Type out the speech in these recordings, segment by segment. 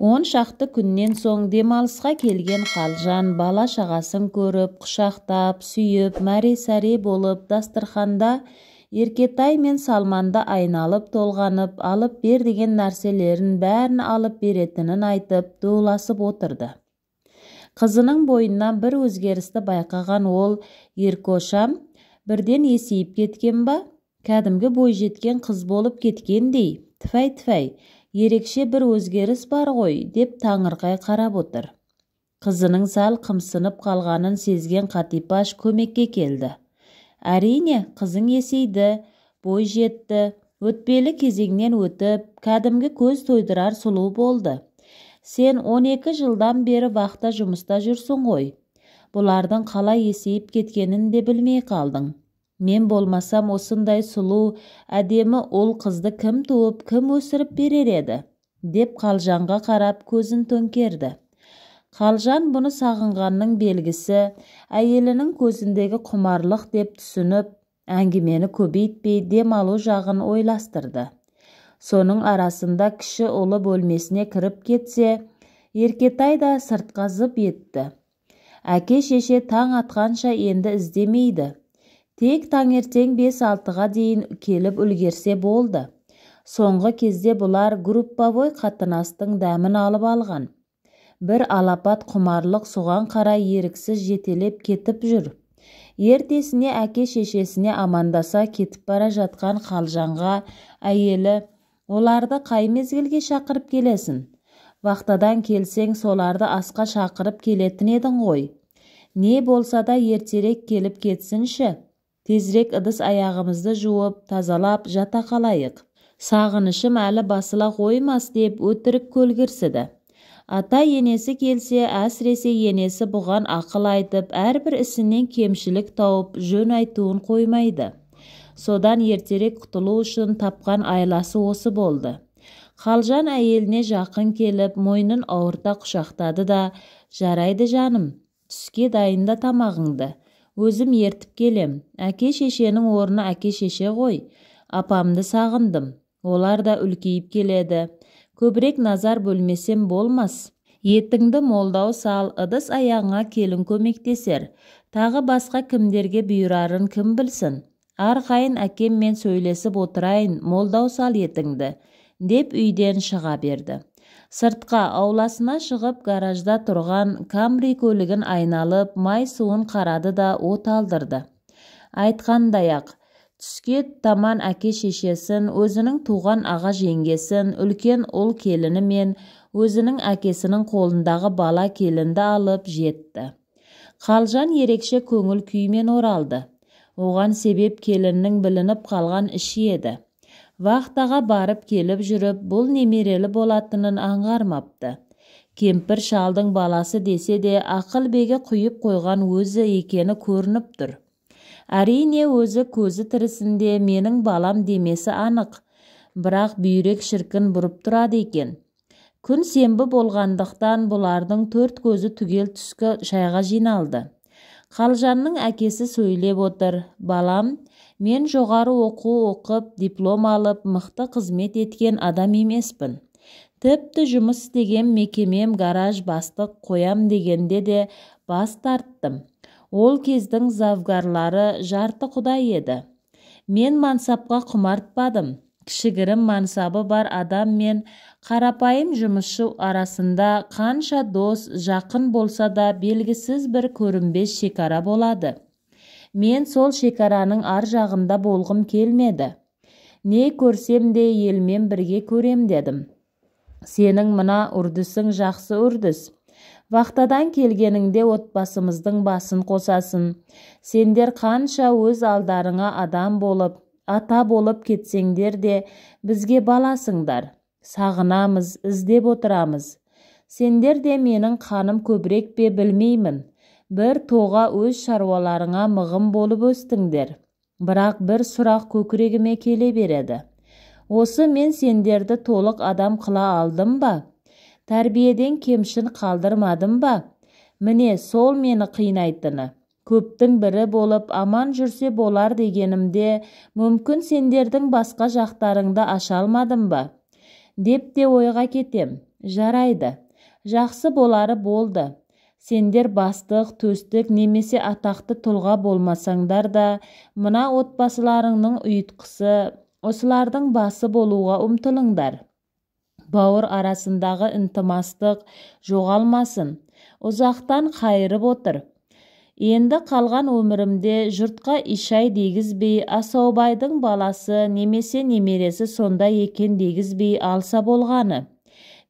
Он шақты күннен соң демалысқа келген Қалжан бала-шағасын көріп, құшақтап, сүйіп, мәре-сәре болып, дастарханда Еркетай мен Салманды айналып толғанып, алып бер деген нәрселерін бәрін алып беретінін айтып, дуыласып отырды. Қызының бойынан бір өзгерісті байқаған ол, Еркошам бірден есейіп кеткен ба? Кәдімгі бойжеткен қыз болып кеткендей, тфәй-тфәй, ерекше бір өзгеріс бар ғой, деп таңырқай қарап отыр. Қызының сәл қымсынып қалғанын сезген Қатипаш көмекке келді. Әрине, қызың есейді, бой жетті, өтпелі кезеңнен өтіп, кәдімгі көз тойдырар сұлу болды. Сен 12 жылдан бері вахта жұмыста жүрсің ғой. Бұлардың қалай есейіп кеткенін де білмей қалдың. Мен болмасам осындай сұлу, әдемі ұл қызды кім туып, кім өсіріп берер еді, деп Қалжанға қарап көзін төңкерді. Қалжан бұны сағынғанның белгісі, әйелінің көзіндегі құмарлық деп түсініп, әңгімені көбейтпей дем алу жағын ойластырды. Соның арасында кіші ұлы бөлмесіне кіріп кетсе, Еркетай да сыртқа зып етті. Әке-шеше таң атқанша енді іздемейді. Тек таңертең 5-6-ға дейін келіп үлгерсе болды. Соңғы кезде бұлар групповой қатынастың дәмін алып алған. Бір алапат құмарлық соған қарай еріксіз жетелеп кетіп жүр. Ертесіне әке-шешесіне амандаса кетіп бара жатқан Қалжанға әйелі, оларды қай мезгілге шақырып келесің? Вахтадан келсең, соларды асқа шақырып келетін едің ғой. Не болса да ертерек келіп кетсінші. Тезірек ыдыс аяғымызды жуып, тазалап жата қалайық. Сағынышым әлі басыла қоймас деп өтірік көлгірсіді. Ата-енесі келсе, әсіресе енесі бұған ақыл айтып, әрбір ісінен кемшілік тауып, жөн айтуын қоймайды. Содан ертерек құтылу үшін тапқан айласы осы болды. Қалжан әйеліне жақын келіп, мойнын ауырта құшақтады да, жарайды жаным, түске дайында тамағыңды. Өзім ертіп келем. Әке-шешенің орны әке-шеше ғой. Апамды сағындым. Олар да үлкейіп келеді. Көбірек назар бөлмесем болмас. Етіңді молдау сал, ыдыс аяғыңа келін көмектесер. Тағы басқа кімдерге бұйырарын кім білсін. Арқайын әкеммен сөйлесіп отырайын, молдау сал етіңді, деп үйден шыға берді. Сыртқа ауласына шығып, гаражда тұрған Камри көлігін айналып, май суын қарады да от алдырды. Айтқандай-ақ, түске таман әке-шешесін, өзінің туған аға жеңгесін, үлкен ұл келіні мен өзінің әкесінің қолындағы бала келінді алып жетті. Қалжан ерекше көңіл күймен оралды. Оған себеп келіннің білініп қалған іші еді. Вахтаға барып келіп жүріп, бұл немерелі болатынын аңғармапты. Кемпір шалдың баласы десе де, Ақылбегі құйып қойған өзі екені көрініп тұр. Әрине, өзі көзі тірісінде менің балам демесі анық, бірақ бүйрек шіркін бұрып тұрады екен. Күн сенбі болғандықтан бұлардың төрт көзі түгел түскі шайға жиналды. Қалжанның әкесі сөйлеп отыр. Балам, мен жоғары оқу оқып, диплом алып, мықты қызмет еткен адам емеспін. Тіпті жұмыс істеген мекемем гараж бастық қоям дегенде де бас тарттым. Ол кездің завгарлары жарты құдай еді. Мен мансапқа құмартпадым. Кішігірім мансабы бар адам мен қарапайым жұмысшы арасында қанша дос, жақын болса да белгісіз бір көрінбес шекара болады. Мен сол шекараның ар жағында болғым келмеді. Не көрсем де елмен бірге көрем дедім. Сенің мына үрдісің жақсы үрдіс. Вахтадан келгеніңде отбасымыздың басын қосасын. Сендер қанша өз алдарыңа адам болып, ата болып кетсеңдер де бізге баласыңдар. Сағынамыз, іздеп отырамыз. Сендер де менің қаным көбірек пе білмеймін. Бір тоға өз шаруаларыңа мығым болып өстіңдер. Бірақ бір сұрақ көкірегіме келе береді. Осы мен сендерді толық адам қыла алдым ба? Тәрбиеден кемшін қалдырмадым ба? Міне сол мені қинайтыны. Көптің бірі болып аман жүрсе болар дегенімде, мүмкін сендердің басқа жақтарыңды аша алмадым ба? Деп те ойға кетем. Жарайды, жақсы болары болды. Сендер бастық, төстік немесе атақты тұлға болмасаңдар да, мына отбасыларыңның ұйытқысы, осылардың басы болуға ұмтылыңдар. Бауыр арасындағы ынтымастық жоғалмасын. Ұзақтан қайырып отыр. Енді қалған өмірімде жұртқа ишай дегізбей, Асаубайдың баласы немесе немересі сондай екен дегізбей алса болғаны.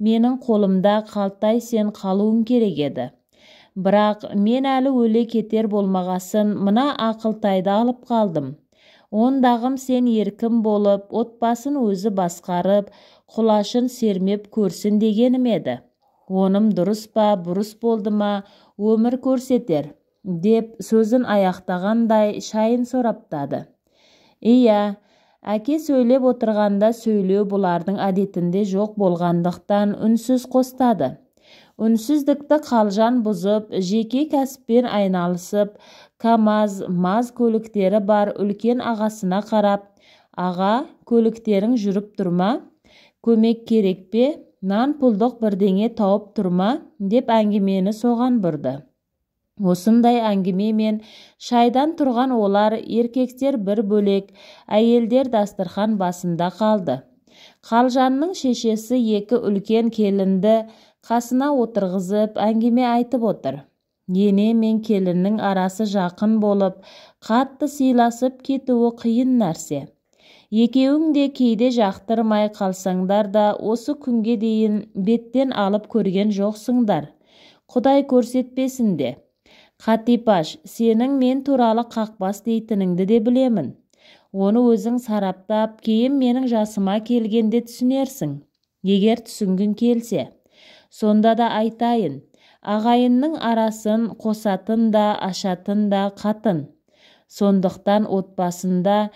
Менің қолымда Қалтай сен қалуың керек еді. Бірақ мен әлі өле кетер болмағасын мына Ақылтайды алып қалдым. Ондағым сен еркін болып, отбасын өзі басқарып, құлашын сермеп көрсін дегенім еді. Оным дұрыс па, бұрыс болды ма, өмір көрсетер, деп сөзін аяқтағандай шайын сораптады. Иә, әке сөйлеп отырғанда сөйлеу бұлардың әдетінде жоқ болғандықтан үнсіз қостады. Үнсіздікті Қалжан бұзып, жеке кәсіппен айналысып, КамАЗ, МАЗ көліктері бар үлкен ағасына қарап, аға, көліктерің жүріп тұр ма? Көмек керек пе? Нан пұлдық бірдеңе тауып тұр ма? Деп әңгімені соған бұрды. Осындай әңгімемен шайдан тұрған олар, еркектер бір бөлек, әйелдер дастархан басында қалды. Қалжанның шешесі екі үлкен келінді қасына отырғызып әңгіме айтып отыр. Ене мен келіннің арасы жақын болып, қатты сыйласып кетуі қиын нәрсе. Екеуің де кейде жақтырмай қалсаңдар да, осы күнге дейін беттен алып көрген жоқсыңдар. Құдай көрсетпесін де. Қатипаш, сенің мен туралы қақпас дейтініңді де білемін. Оны өзің сараптап, кейін менің жасыма келгенде түсінерсің, егер түсінгің келсе. Сонда да айтайын, ағайынның арасын қосатын да, ашатын да қатын. Сондықтан отбасында,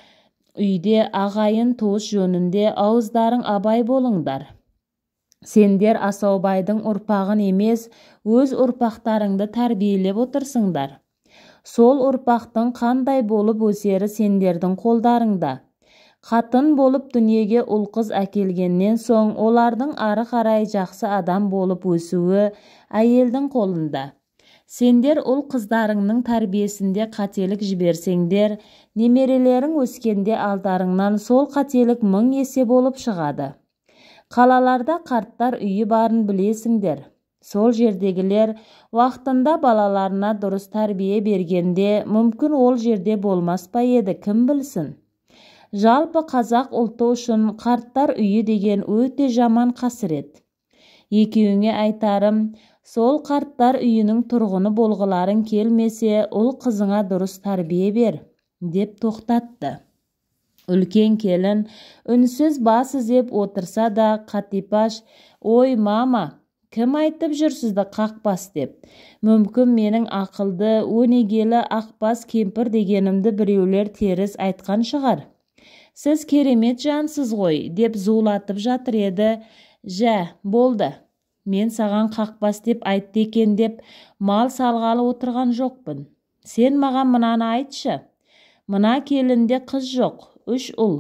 үйде ағайын туыс жөнінде ауыздарың абай болыңдар. Сендер Асаубайдың ұрпағын емес, өз ұрпақтарыңды тәрбиелеп отырсыңдар. Сол ұрпақтың қандай болып өсері сендердің қолдарыңда. Қатын болып дүниеге ұл-қыз әкелгеннен соң, олардың ары қарай жақсы адам болып өсуі әйелдің қолында. Сендер ұл қыздарыңның тәрбиесінде қателік жіберсеңдер, немерелерің өскенде алдарыңнан сол қателік мың есе болып шығады. Қалаларда қарттар үйі барын білесіңдер. Сол жердегілер уақытында балаларына дұрыс тәрбие бергенде, мүмкін ол жерде болмас па еді, кім білсін. Жалпы қазақ ұлты үшін қарттар үйі деген өте жаман қасірет. Екеуіңе айтарым, сол қарттар үйінің тұрғыны болғыларың келмесе, ұл қызыңа дұрыс тәрбие бер, деп тоқтатты. Үлкен келін үнсіз бас изеп отырса да, Қатипаш, ой, мама, кім айтып жүр сізді қақпас деп? Мүмкін менің ақылды, өнегелі ақбас кемпір дегенімді біреулер теріс айтқан шығар. Сіз керемет жансыз ғой, деп зулатып жатыр еді. Жә, болды. Мен саған қақпас деп айтты екен деп мал салғалы отырған жоқпын. Сен маған мынаны айтшы. Мына келінде қыз жоқ, 3 ұл.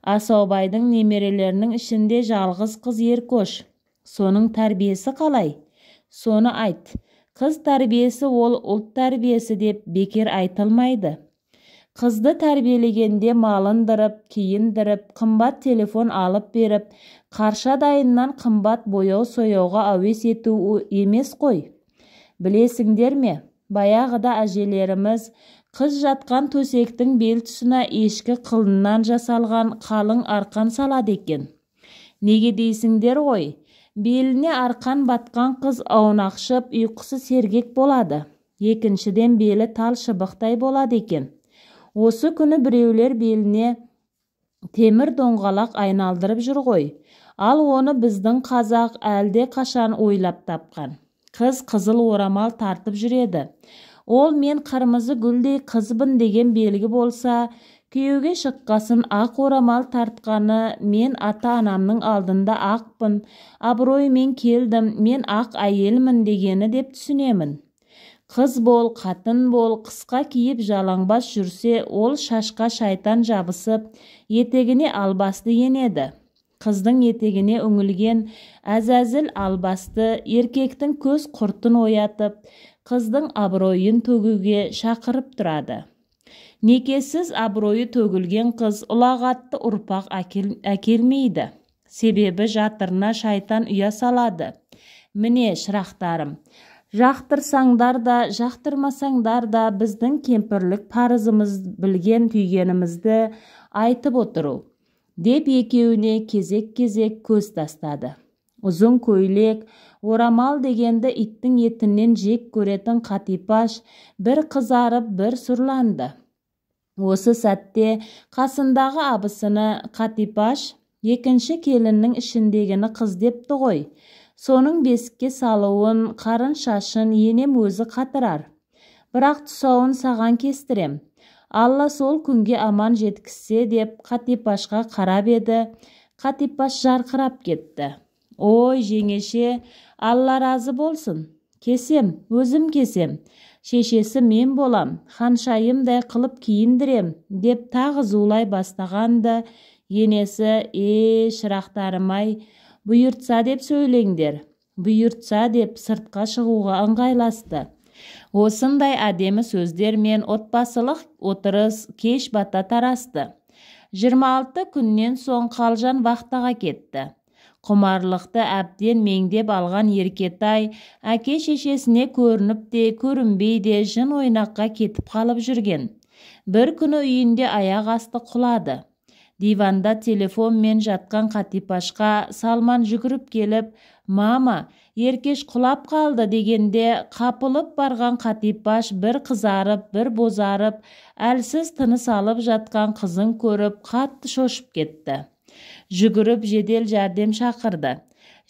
Асаубайдың немерелерінің ішінде жалғыз қыз Еркош. Соның тәрбиесі қалай? Соны айт. Қыз тәрбиесі ол ұлт тәрбиесі деп бекер айтылмайды. Қызды тәрбиелегенде малындырып, киіндіріп, қымбат телефон алып беріп, қаршадайынан қымбат бояу-сояуға әуес ету емес қой. Білесіңдер ме, баяғыда әжелеріміз қыз жатқан төсектің бел тұсына ешкі қылынан жасалған қалың арқан салады екен. Неге дейсіңдер ғой? Беліне арқан батқан қыз аунақшып, ұйқысы сергек болады. Екіншіден белі тал шыбықтай болады екен. Осы күні біреулер беліне темір доңғалақ айналдырып жүр ғой. Ал оны біздің қазақ әлде қашан ойлап тапқан. Қыз қызыл орамал тартып жүреді. Ол мен қырмызы гүлдей қызбын деген белгі болса, күйеуге шыққасын ақ орамал тартқаны мен ата-анамның алдында ақпын, абыроймен келдім, мен ақ әйелмін дегені деп түсінемін. Қыз бол, қатын бол, қысқа киіп жалаңбас жүрсе, ол шашқа шайтан жабысып, етегіне албасты енеді. Қыздың етегіне үңілген әзәзіл албасты еркектің көз құртын оятып, қыздың абыройын төгуге шақырып тұрады. Некесіз абыройы төгілген қыз ұлағатты ұрпақ әкелмейді. Себебі жатырына шайтан ұя салады. Міне, шырақтарым, жақтырсаңдар да, жақтырмасаңдар да біздің кемпірлік парызымыз білген түйгенімізді айтып отыру, деп екеуіне кезек-кезек көз тастады. Ұзын көйлек, орамал дегенді иттің етінен жек көретін Қатипаш бір қызарып, бір сұрланды. Осы сәтте қасындағы абысыны Қатипаш екінші келіннің ішіндегіні қыз депті ғой. Соның бесікке салуын, қарын шашын енем өзі қатырар. Бірақ тұсауын саған кестірем. Алла сол күнге аман жеткізсе деп Қатипашқа қарап еді, Қатипаш жарқырап кетті. Ой, жеңеше, Алла разы болсын. Кесем, өзім кесем. Шешесі мен болам, ханшайымдай қылып киіндірем, деп тағы зулай бастағанды, енесі, шырақтарым-ай, бұйыртса деп сөйлеңдер, бұйыртса деп сыртқа шығуға ыңғайласты. Осындай әдемі сөздермен отбасылық отырыс кеш бата тарасты. 26 күннен соң Қалжан вахтаға кетті. Құмарлықты әбден меңдеп алған Еркетай әке шешесіне көрініп те, көрінбей де жын ойнаққа кетіп қалып жүрген. Бір күні үйінде аяқ асты құлады. Диванда телефонмен жатқан Қатипашқа Салман жүгіріп келіп, «Мама, Еркеш құлап қалды» дегенде қапылып барған Қатипаш бір қызарып, бір бозарып, әлсіз тыныс алып жатқан қызын көріп, қатты шошып кетті. Жүгіріп жедел жәрдем шақырды.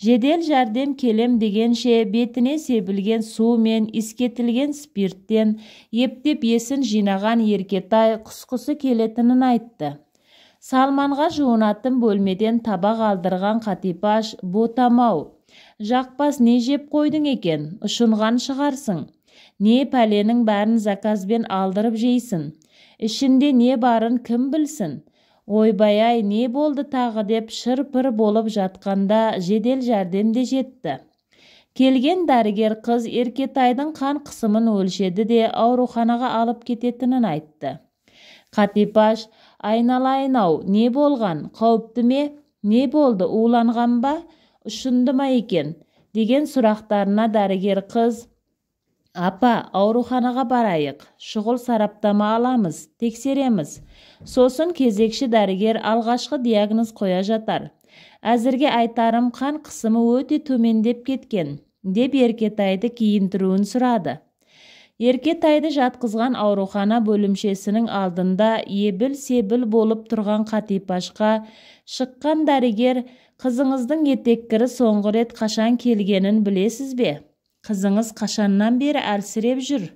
Жедел жәрдем келем дегенше бетіне себілген су мен искетілген спирттен ептеп есін жинаған Еркетай құсқысы келетінін айтты. Салманға жуынатын бөлмеден табақ алдырған Қатипаш, «Ботамау, жақпас не жеп қойдың екен, ұшынған шығарсың. Не пәленің бәрін заказбен алдырып жейсін. Ішінде не барын кім білсін? Ойбай-ай, не болды тағы» деп шыр-пыр болып жатқанда жедел жәрдем де жетті. Келген дәрігер қыз Еркетайдың қан қысымын өлшеді де ауруханаға алып кететінін айтты. Қатипаш, айналайын-ау, не болған, қауіпті ме, не болды, уланған ба, ұшынды ма екен, деген сұрақтарына дәрігер қыз, «Апа, ауруханаға барайық, шұғыл сараптама аламыз, тексереміз. Сосын кезекші дәрігер алғашқы диагноз қоя жатар. Әзірге айтарым, қан қысымы өте төмендеп кеткен», деп Еркетайды киіндіруін сұрады. Еркетайды жатқызған аурухана бөлімшесінің алдында ебіл-себіл болып тұрған Қатипашқа шыққан дәрігер, «Қызыңыздың етеккірі соңғы рет қашан келгенін білесіз бе? Қызыңыз қашаннан бері әлсіреп жүр?»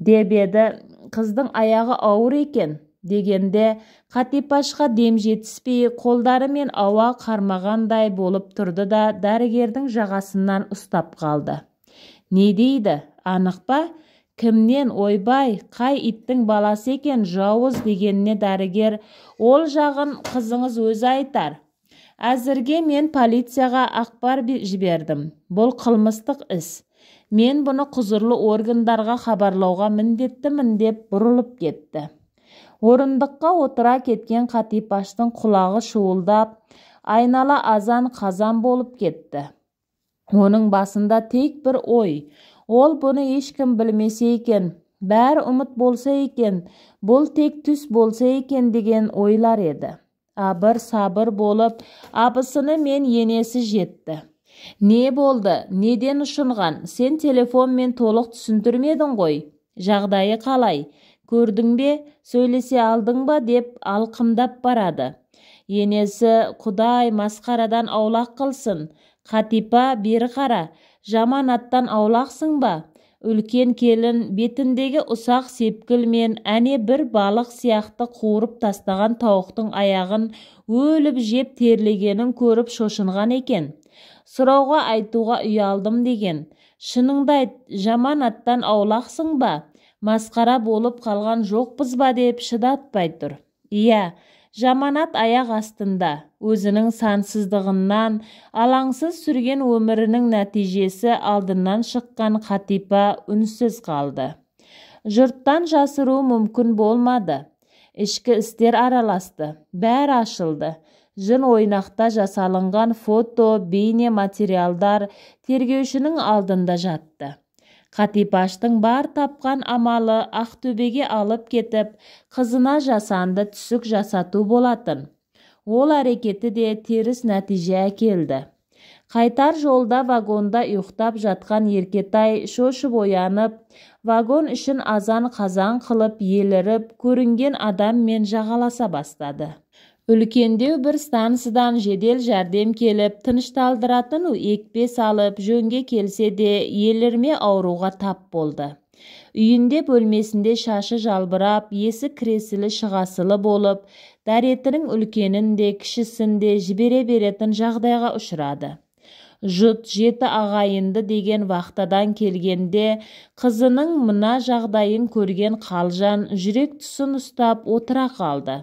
деп еді, қыздың аяғы ауыр екен дегенде Қатипашқа дем жетіспей, қолдарымен ауа қармағандай болып тұрды да дәрігердің жағасынан ұстап қалды. Не дейді, анық па? Кімнен, ойбай, қай иттің баласы екен, жауыз дегеніне дәрігер, ол жағын қызыңыз өзі айтар. Әзірге мен полицияға ақпар жібердім. Бұл қылмыстық іс. Мен бұны құзырлы органдарға хабарлауға міндеттімін деп бұрылып кетті. Орындыққа отыра кеткен Қатипаштың құлағы шуылдап, айнала азан-қазан болып кетті. Оның басында тек бір ой. Ол бұны ешкім білмесе екен, бәрі ұмыт болса екен, бұл тек түс болса екен деген ойлар еді. Абыр-сабыр болып, абысыны мен енесі жетті. Не болды, неден ұшынған, сен телефонмен толық түсіндірмедің ғой. Жағдайы қалай, көрдің бе, сөйлесе алдың ба деп алқымдап барады. Енесі, Құдай масқарадан аулақ қылсын, Қатипа бері қара, жаман аттан аулақсың ба? Үлкен келін бетіндегі ұсақ сепкіл мен әне бір балық сияқты қуырып тастаған тауықтың аяғын өліп жеп терлегенін көріп шошынған екен. Сұрауға айтуға ұялдым деген. Шыныңды айт, жаман аттан аулақсың ба? Масқара болып қалған жоқпыз ба деп шыдатпай тұр. Иә, Жаманат аяқ астында, өзінің сансыздығынан, алаңсыз сүрген өмірінің нәтижесі алдынан шыққан Қатипа үнсіз қалды. Жұрттан жасыру мүмкін болмады. Ішкі істер араласты, бәрі ашылды. Жын ойнақта жасалынған фото, бейне материалдар тергеушінің алдында жатты. Қатипаштың бар тапқан амалы Ақтөбеге алып кетіп, қызына жасанды түсік жасату болатын. Ол әрекеті де теріс нәтиже әкелді. Қайтар жолда вагонда ұйықтап жатқан Еркетай шошып оянып, вагон ішін азан-қазан қылып еліріп, көрінген адаммен жағаласа бастады. Үлкендеу бір стансыдан жедел жәрдем келіп, тынышталдыратын екпе салып, жөнге келсе де елірме ауруға тап болды. Үйінде бөлмесінде шашы жалбырап, есі кіресілі шығасылы болып, дәретінің үлкенін де, кішісін де жібере беретін жағдайға ұшырады. Жұт жеті ағайынды деген вахтадан келгенде, қызының мына жағдайын көрген Қалжан жүрек тұсын ұстап отыра қалды.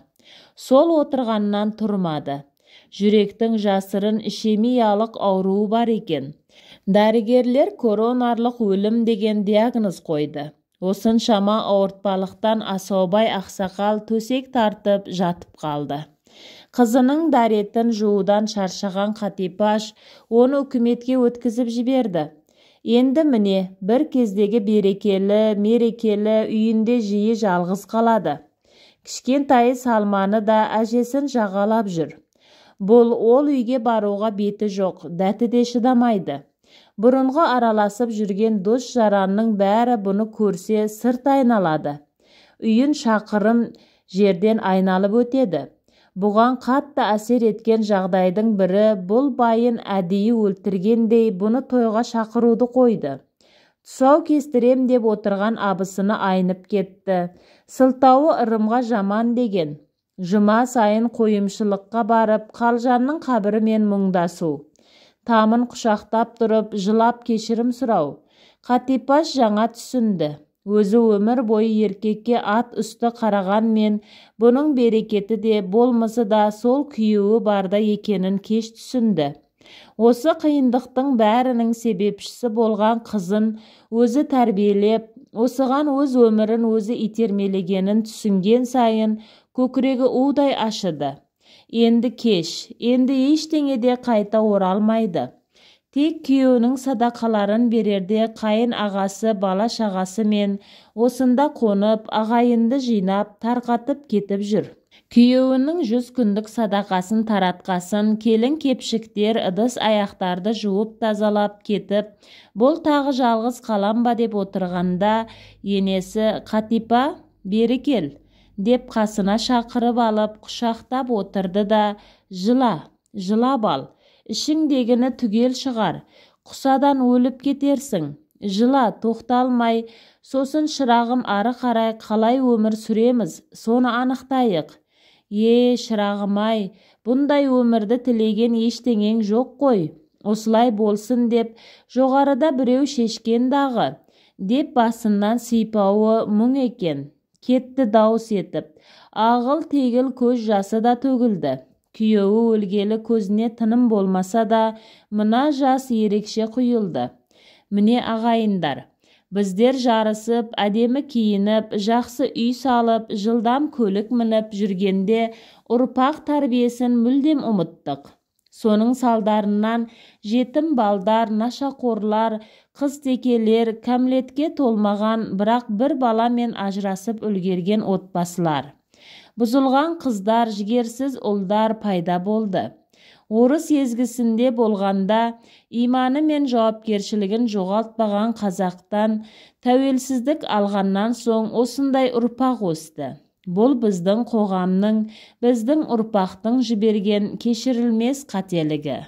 Сол отырғаннан тұрмады. Жүректің жасырын ишемиялық ауруы бар екен. Дәрігерлер коронарлық өлім деген диагноз қойды. Осыншама ауыртпалықтан Асаубай ақсақал төсек тартып жатып қалды. Қызының дәретін жуудан шаршаған Қатипаш оны үкіметке өткізіп жіберді. Енді міне бір кездегі берекелі, мерекелі үйінде жиі жалғыз қалады. Кішкентайы Салманы да әжесін жағалап жүр. Бұл ол үйге баруға беті жоқ, дәті де шыдамайды. Бұрынғы араласып жүрген дос жаранның бәрі бұны көрсе сырт айналады. Үйін шақырым жерден айналып өтеді. Бұған қатты әсер еткен жағдайдың бірі бұл байын әдейі өлтіргендей бұны тойға шақыруды қойды. Тұсау кестірем деп отырған абысыны айнып кетті. Сылтауы ырымға жаман деген. Жұма сайын қойымшылыққа барып, Қалжанның қабірімен мұңдасу. Тамын құшақтап тұрып, жылап кешірім сұрау. Қатипаш жаңа түсінді. Өзі өмір бойы еркекке ат үсті қарағанмен, бұның берекеті де, болмысы да сол күйеуі барда екенін кеш түсінді. Осы қиындықтың бәрінің себепшісі болған қызын өзі тәрбиелеп, осыған өз өмірін өзі итермелегенін түсінген сайын көкірегі удай ашыды. Енді кеш, енді ештеңеде қайта оралмайды. Тек күйеуінің садақаларын берерде қайын ағасы бала шағасымен осында қонып, ағайынды жинап, тарқатып кетіп жүр. Күйеуінің 100 күндік садақасын таратқасын, келін кепшіктер ыдыс аяқтарды жуып тазалап кетіп, бұл тағы жалғыз қалам ба деп отырғанда, енесі Қатипа, бері кел, деп қасына шақырып алып, құшақтап отырды да, жыла, жылап ал, ішіңдегіні түгел шығар, құсадан өліп кетерсің. Жыла, тоқталмай, сосын шырағым ары қарай қалай өмір сүреміз, соны анықтайық. Е, шырағым-ай, бұндай өмірді тілеген ештеңең жоқ қой, осылай болсын деп жоғарыда біреу шешкен дағы, деп басынан сипауы мұң екен. Кетті дауыс етіп, ағыл-тегіл көз жасы да төгілді. Күйеуі өлгелі көзіне тыным болмаса да, мына жас ерекше құйылды. Міне ағайындар, біздер жарысып, әдемі киініп, жақсы үй салып, жылдам көлік мініп жүргенде ұрпақ тәрбиесін мүлдем ұмыттық. Соның салдарынан жетім балдар, нашақорлар, қыз текелер, кәмелетке толмаған, бірақ бір баламен ажырасып үлгерген отбасылар. Бұзылған қыздар, жігерсіз ұлдар пайда болды. Орыс езгісінде болғанда иманы мен жауапкершілігін жоғалтпаған қазақтан тәуелсіздік алғаннан соң осындай ұрпақ өсті. Бұл біздің қоғамның, біздің ұрпақтың жіберген кешірілмес қателігі.